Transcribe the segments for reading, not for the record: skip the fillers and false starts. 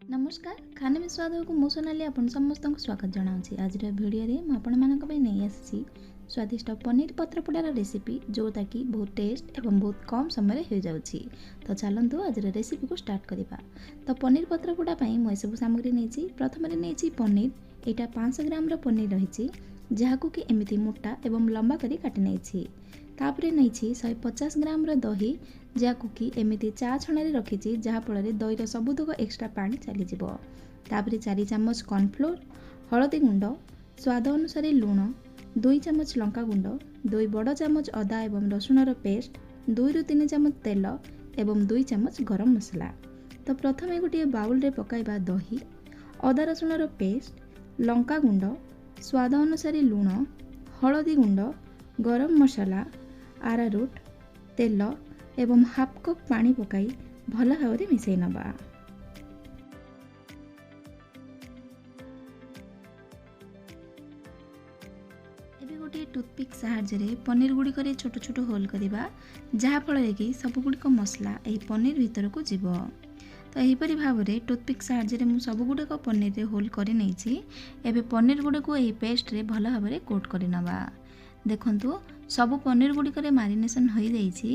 ନମସ୍କାର, ଖାନେ ମେ ସ୍ୱାଦକୁ ମୁଁ ସୋନାଲି ଆପଣ ସମସ୍ତଙ୍କୁ ସ୍ୱାଗତ ଜଣାଉଛି। ଆଜିର ଭିଡ଼ିଓରେ ମୁଁ ଆପଣମାନଙ୍କ ପାଇଁ ନେଇ ଆସିଛି ସ୍ୱାଦିଷ୍ଟ ପନିର ପତ୍ରପୋଡ଼ାର ରେସିପି, ଯେଉଁଟାକି ବହୁତ ଟେଷ୍ଟ ଏବଂ ବହୁତ କମ୍ ସମୟରେ ହୋଇଯାଉଛି। ତ ଚାଲନ୍ତୁ ଆଜିର ରେସିପିକୁ ଷ୍ଟାର୍ଟ କରିବା। ତ ପନିର ପତ୍ରପୋଡ଼ା ପାଇଁ ମୁଁ ଏସବୁ ସାମଗ୍ରୀ ନେଇଛି। ପ୍ରଥମରେ ନେଇଛି ପନିର, ଏଇଟା 500 ଗ୍ରାମର ପନିର ରହିଛି, ଯାହାକୁ କି ଏମିତି ମୋଟା ଏବଂ ଲମ୍ବା କରି କାଟି ନେଇଛି। ତାପରେ ନେଇଛି 150 ଗ୍ରାମର ଦହି, ଯାହାକୁ କି ଏମିତି ଚା ଛଣାରେ ରଖିଛି, ଯାହାଫଳରେ ଦହିର ସବୁତକ ଏକ୍ସଟ୍ରା ପାଣି ଚାଲିଯିବ। ତାପରେ 4 ଚାମଚ କର୍ଣ୍ଣଫ୍ଲୋର୍, ହଳଦୀ ଗୁଣ୍ଡ, ସ୍ୱାଦ ଅନୁସାରେ ଲୁଣ, 2 ଚାମଚ ଲଙ୍କା ଗୁଣ୍ଡ, 2 ବଡ଼ ଚାମଚ ଅଦା ଏବଂ ରସୁଣର ପେଷ୍ଟ, 2ରୁ 3 ଚାମଚ ତେଲ ଏବଂ 2 ଚାମଚ ଗରମ ମସଲା। ତ ପ୍ରଥମେ ଗୋଟିଏ ବାଉଲରେ ପକାଇବା ଦହି, ଅଦା ରସୁଣର ପେଷ୍ଟ, ଲଙ୍କା ଗୁଣ୍ଡ, ସ୍ୱାଦ ଅନୁସାରେ ଲୁଣ, ହଳଦୀ ଗୁଣ୍ଡ, ଗରମ ମସଲା, ଆରାରୁଟ୍, ତେଲ ଏବଂ ହାଫ୍ କପ୍ ପାଣି ପକାଇ ଭଲ ଭାବରେ ମିଶାଇ ନେବା। ଏବେ ଗୋଟିଏ ଟୁଥପିକ୍ ସାହାଯ୍ୟରେ ପନିର ଗୁଡ଼ିକରେ ଛୋଟ ଛୋଟ ହୋଲ୍ କରିବା, ଯାହାଫଳରେ କି ସବୁଗୁଡ଼ିକ ମସଲା ଏହି ପନିର ଭିତରକୁ ଯିବ। ତ ଏହିପରି ଭାବରେ ଟୁଥପିକ୍ ସାହାଯ୍ୟରେ ମୁଁ ସବୁଗୁଡ଼ିକ ପନିରରେ ହୋଲ୍ କରିନେଇଛି। ଏବେ ପନିର ଗୁଡ଼ିକୁ ଏହି ପେଷ୍ଟରେ ଭଲ ଭାବରେ କୋଟ୍ କରିନେବା। ଦେଖନ୍ତୁ, ସବୁ ପନିର ଗୁଡ଼ିକରେ ମାରିନେସନ୍ ହୋଇଯାଇଛି।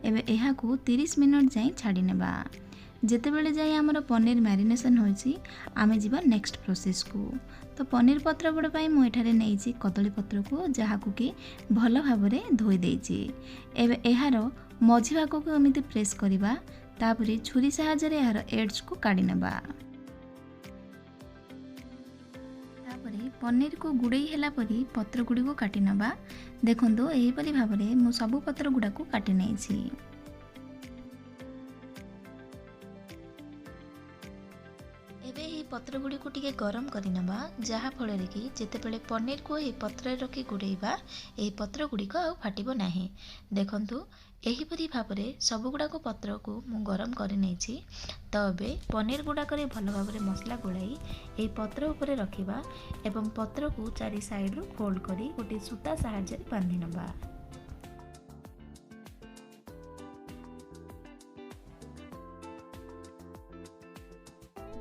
ଏବେ ଏହାକୁ 30 ମିନିଟ୍ ଯାଏଁ ଛାଡ଼ି ନେବା। ଯେତେବେଳେ ଯାଇ ଆମର ପନିର ମ୍ୟାରିନେସନ୍ ହୋଇଛି, ଆମେ ଯିବା ନେକ୍ସଟ ପ୍ରୋସେସ୍କୁ। ତ ପନିର ପତ୍ରପୋଡ଼ା ପାଇଁ ମୁଁ ଏଠାରେ ନେଇଛି କଦଳୀ ପତ୍ରକୁ, ଯାହାକୁ କି ଭଲ ଭାବରେ ଧୋଇ ଦେଇଛି। ଏବେ ଏହାର ମଝି ଭାଗକୁ ଏମିତି ପ୍ରେସ୍ କରିବା, ତାପରେ ଛୁରୀ ସାହାଯ୍ୟରେ ଏହାର ଏଡ୍ଜକୁ କାଢ଼ି ନେବା। ତାପରେ ପନିରକୁ ଗୁଡ଼େଇ ହେଲା ପରି ପତ୍ର ଗୁଡ଼ିକୁ କାଟି ନେବା। ଦେଖନ୍ତୁ, ଏହିପରି ଭାବରେ ମୁଁ ସବୁ ପତ୍ର ଗୁଡ଼ାକୁ କାଟି ନେଇଛି। ଏବେ ଏହି ପତ୍ର ଗୁଡ଼ିକୁ ଟିକେ ଗରମ କରିନେବା, ଯାହାଫଳରେ କି ଯେତେବେଳେ ପନିରକୁ ଏହି ପତ୍ରରେ ରଖି ଗୁଡ଼େଇବା, ଏହି ପତ୍ର ଗୁଡ଼ିକ ଆଉ ଫାଟିବ ନାହିଁ। ଦେଖନ୍ତୁ, ଏହିପରି ଭାବରେ ସବୁଗୁଡ଼ାକ ପତ୍ରକୁ ମୁଁ ଗରମ କରିନେଇଛି। ତ ଏବେ ପନିର ଗୁଡ଼ାକରେ ଭଲ ଭାବରେ ମସଲା ଗୋଳାଇ ଏହି ପତ୍ର ଉପରେ ରଖିବା ଏବଂ ପତ୍ରକୁ ଚାରି ସାଇଡ଼ରୁ ଫୋଲ୍ଡ କରି ଗୋଟିଏ ସୂତା ସାହାଯ୍ୟରେ ବାନ୍ଧି ନେବା।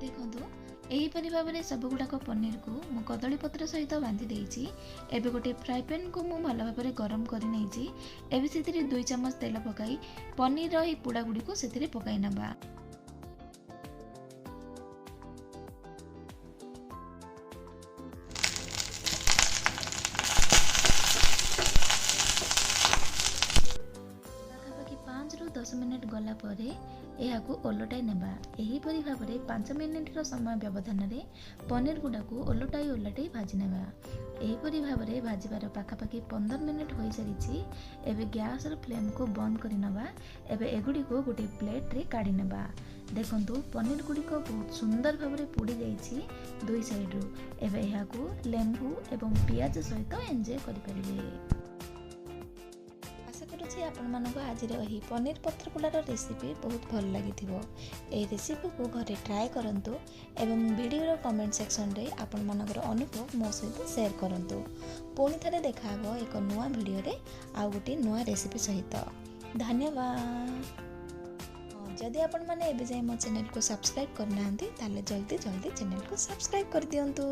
ଦେଖନ୍ତୁ, ଏହିପରି ଭାବରେ ସବୁଗୁଡ଼ାକ ପନିରକୁ ମୁଁ କଦଳୀ ପତ୍ର ସହିତ ବାନ୍ଧି ଦେଇଛି। ଏବେ ଗୋଟିଏ ଫ୍ରାଏ ପ୍ୟାନ୍କୁ ମୁଁ ଭଲ ଭାବରେ ଗରମ କରିନେଇଛି। ଏବେ ସେଥିରେ 2 ଚାମଚ ତେଲ ପକାଇ ପନିରର ଏହି ପୋଡ଼ା ଗୁଡ଼ିକୁ ସେଥିରେ ପକାଇ ନେବା। ପାଖାପାଖି 5ରୁ 10 ମିନିଟ୍ ଗଲା ପରେ ଏହାକୁ ଓଲଟାଇ ନେବା। ଏହିପରି ଭାବରେ 5 ମିନିଟ୍ର ସମୟ ବ୍ୟବଧାନରେ ପନିର ଗୁଡ଼ାକୁ ଓଲଟାଇ ଓଲଟାଇ ଭାଜି ନେବା। ଏହିପରି ଭାବରେ ଭାଜିବାର ପାଖାପାଖି 15 ମିନିଟ୍ ହୋଇସାରିଛି। ଏବେ ଗ୍ୟାସ୍ର ଫ୍ଲେମ୍କୁ ବନ୍ଦ କରିନେବା। ଏବେ ଏଗୁଡ଼ିକୁ ଗୋଟିଏ ପ୍ଲେଟ୍ରେ କାଢ଼ି ନେବା। ଦେଖନ୍ତୁ, ପନିର ଗୁଡ଼ିକ ବହୁତ ସୁନ୍ଦର ଭାବରେ ପୋଡ଼ି ଯାଇଛି ଦୁଇ ସାଇଡ଼ରୁ। ଏବେ ଏହାକୁ ଲେମ୍ବୁ ଏବଂ ପିଆଜ ସହିତ ଏନ୍ଜୟ କରିପାରିବେ। ଆଶା କରୁଛି ଆପଣମାନଙ୍କୁ ଆଜିର ଏହି ପନିର ପତ୍ରପୋଡ଼ାର ରେସିପି ବହୁତ ଭଲ ଲାଗିଥିବ। ଏହି ରେସିପିକୁ ଘରେ ଟ୍ରାଏ କରନ୍ତୁ ଏବଂ ଭିଡ଼ିଓର କମେଣ୍ଟ ସେକ୍ସନରେ ଆପଣମାନଙ୍କର ଅନୁଭବ ମୋ ସହିତ ସେୟାର କରନ୍ତୁ। ପୁଣି ଥରେ ଦେଖାହେବ ଏକ ନୂଆ ଭିଡ଼ିଓରେ ଆଉ ଗୋଟିଏ ନୂଆ ରେସିପି ସହିତ। ଧନ୍ୟବାଦ। ଯଦି ଆପଣମାନେ ଏବେ ଯାଏଁ ମୋ ଚ୍ୟାନେଲକୁ ସବସ୍କ୍ରାଇବ୍ କରିନାହାନ୍ତି, ତାହେଲେ ଜଲ୍ଦି ଜଲ୍ଦି ଚ୍ୟାନେଲକୁ ସବସ୍କ୍ରାଇବ୍ କରିଦିଅନ୍ତୁ।